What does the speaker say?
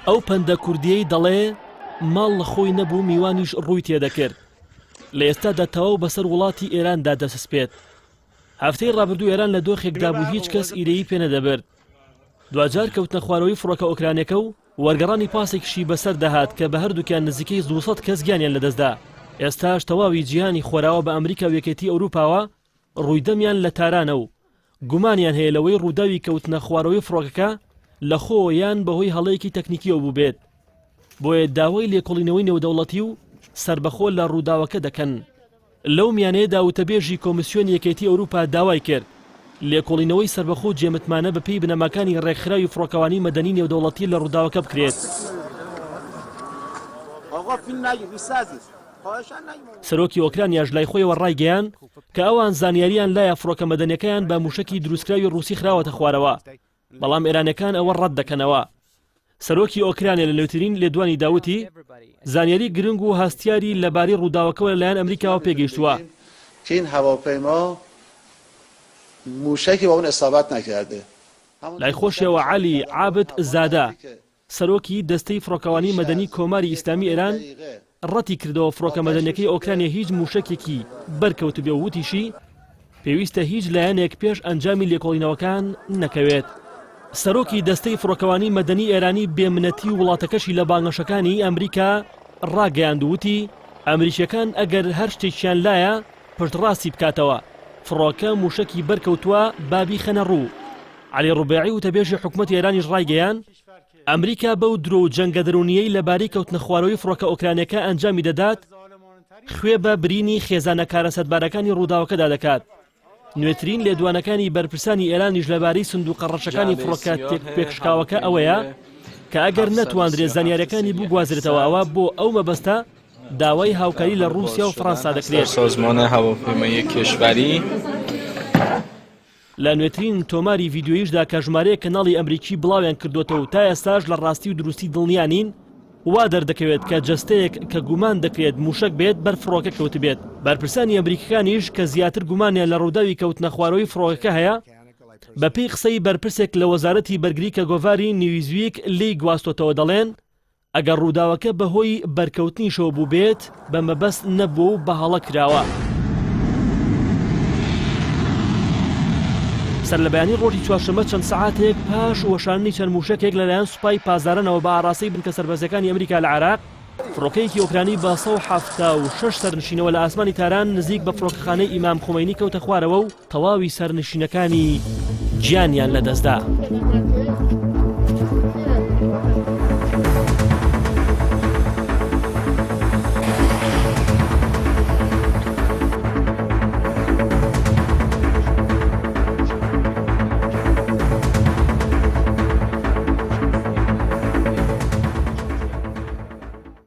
ئەو پەندە کوردییەی دەڵێ، ماڵ لە خۆی نەبوو میوانیش ڕووی تێدەکرد، لە ئێستادا تەواو بەسەر وڵاتی ئێراندا دەچەسپێت. هەفتەی ڕابردوو ئێران لە دۆخێکدا بوو هیچ کەس ئیرەیی پێ نەدەبرد. دواجار کەوتنە خوارەوەی فڕۆکە ئۆکرانیەکە و وەرگەڕانی پاسێکیشی بەسەر داهات کە بە هەردووکیان نزیکەی 200 کەس گیانیان لەدەستدا. ئێستاش تەواوی جیهانی خۆراوا بە ئەمریکا و یەکێتی ئەوروپاوە ڕووی دەمیان لە تارانە و گومانیان هەیە لەوەی ڕووداوی کەوتنە خوارەوەی فڕۆکەکە لە خۆوە یان بەهۆی هەڵەیەکی تەکنیکیەوە بووبێت. بۆیە داوای لێکۆڵینەوەی نێودەوڵەتی و سەربەخۆ لە ڕووداوەکە دەکەن. لەو میانەیەدا وتەبێژی کۆمیسیۆنی یەکێتی ئەوروپا داوای کرد، لێکۆڵینەوەی سەربەخۆ و جێمتمانە بەپێی بنەماکانی ڕێکخراوی فڕۆکەوانی مەدەنی نێودەوڵەتی لە ڕووداوەکە بکرێت. سەرۆکی ئۆکرانیاش لای خۆیەوە ڕایگەیاند کە ئەوان زانیارییان لایە فڕۆکە مەدەنیەکەیان بە مووشەکی دروستکراوی ڕووسی خراوەتە خوارەوە، بەڵام ئێرانیەکان ئەوە ڕەت دەکەنەوە. سەرۆکی ئۆکرانیا لە نوێترین لێدوانیدا وتی، زانیاری گرنگ و هەستیاری لەبارەی ڕووداوەکەوە لەلایەن ئەمریکاوە پێگەیشتووە. لای خۆشیەوە عەلی عابد زادە، سەرۆکی دەستەی فڕۆکەوانی مەدەنی کۆماری ئیسلامی ئێران ڕەتی کردەوە فڕۆکە مەدەنیەکەی ئۆکرانیا هیچ مووشەکێکی بەرکەوتبێ و وتیشی، پێویستە هیچ لایەنێک پێش ئەنجامی لێکۆڵینەوەکان نەکەوێت. سەرۆکی دەستەی فڕۆکەوانی مەدەنی ئێرانی بێ منەتی وڵاتەکەشی لە بانگەشەکانی ئەمریکا ڕاگەیاند و وتی، ئەمریکیەکان ئەگەر هەر شتێکیان لایە پشتڕاستی بکاتەوە، فڕۆکە مووشەکی بەرکەوتووە با بیخەنە ڕوو. عەلی ڕوبێعی وتەبێژی حکومەتی ئێرانیش ڕایگەیاند، ئەمریکا بەو درۆ و جەنگە دەروونییەی لەبارەی کەوتنەخوارەوەی فڕۆکە ئۆکرانییەکە ئەنجامی دەدات، خوێ بە برینی خێزانە کارەساتبارەکانی ڕووداوەکەدا دەکات. نوێترین لێدوانەکانی بەرپرسانی ئێرانیش لەبارەی سندووقە ڕەشەکانی جعبه فڕۆکە سیاه تێکپێکشکاوەکە ئەوەیە هواپیمای کە ئەگەر نەتواندرێت 737 زانیارییەکانی بگوازرێتەوە 800 ئەوا بۆ ئەو مەبەستە داوای در هاوکاری لە حال باز ڕووسیا و شدن فەڕەنسا هست در دەکرێت. سازمان هواپیمایی کشوری. لە نوێترین تۆماری ڤیدیۆییشدا کە ژمارەیەک کەناڵی ئەمریکی بڵاویان کردووەتەوە و تا ئێستاش لە ڕاستی و دروستی دڵنیا نین، وا دەردەکەوێت کە جەستەیەک کە گومان دەکرێت مووشەک بێت بەر فڕۆکە کەوتبێت. بەرپرسانی ئەمریکییەکانیش کە زیاتر گومانیان لە ڕووداوی کەوتنەخوارەوەی فڕۆکەکە هەیە، بەپێی قسەی بەرپرسێک لە وەزارەتی بەرگری کە گۆڤاری نیوزویک لێی گواستۆتەوە دەڵێن، ئەگەر ڕووداوەکە بەهۆی بەرکەوتنیشەوە بووبێت، بە مەبەست نەبووە و بە هەڵە کراوە. سەرلەبەیانی ڕۆژی چوارشەممە چەند سەعاتێک پاش وەشاندنی چەند مووشەکێک لەلایەن سوپای پاسدارانەوە بە ئاڕاستەی بنکە سەربازییەکانی ئەمریکا لە عێراق، فڕۆکەیەکی ئۆکرانی بە 176 سەرنشینەوە لە ئاسمانی تاران نزیک بە فڕۆکەخانەی ئیمام خومەینی کەوتە خوارەوە و تەواوی سەرنشینەکانی گیانیان لەدەستدا.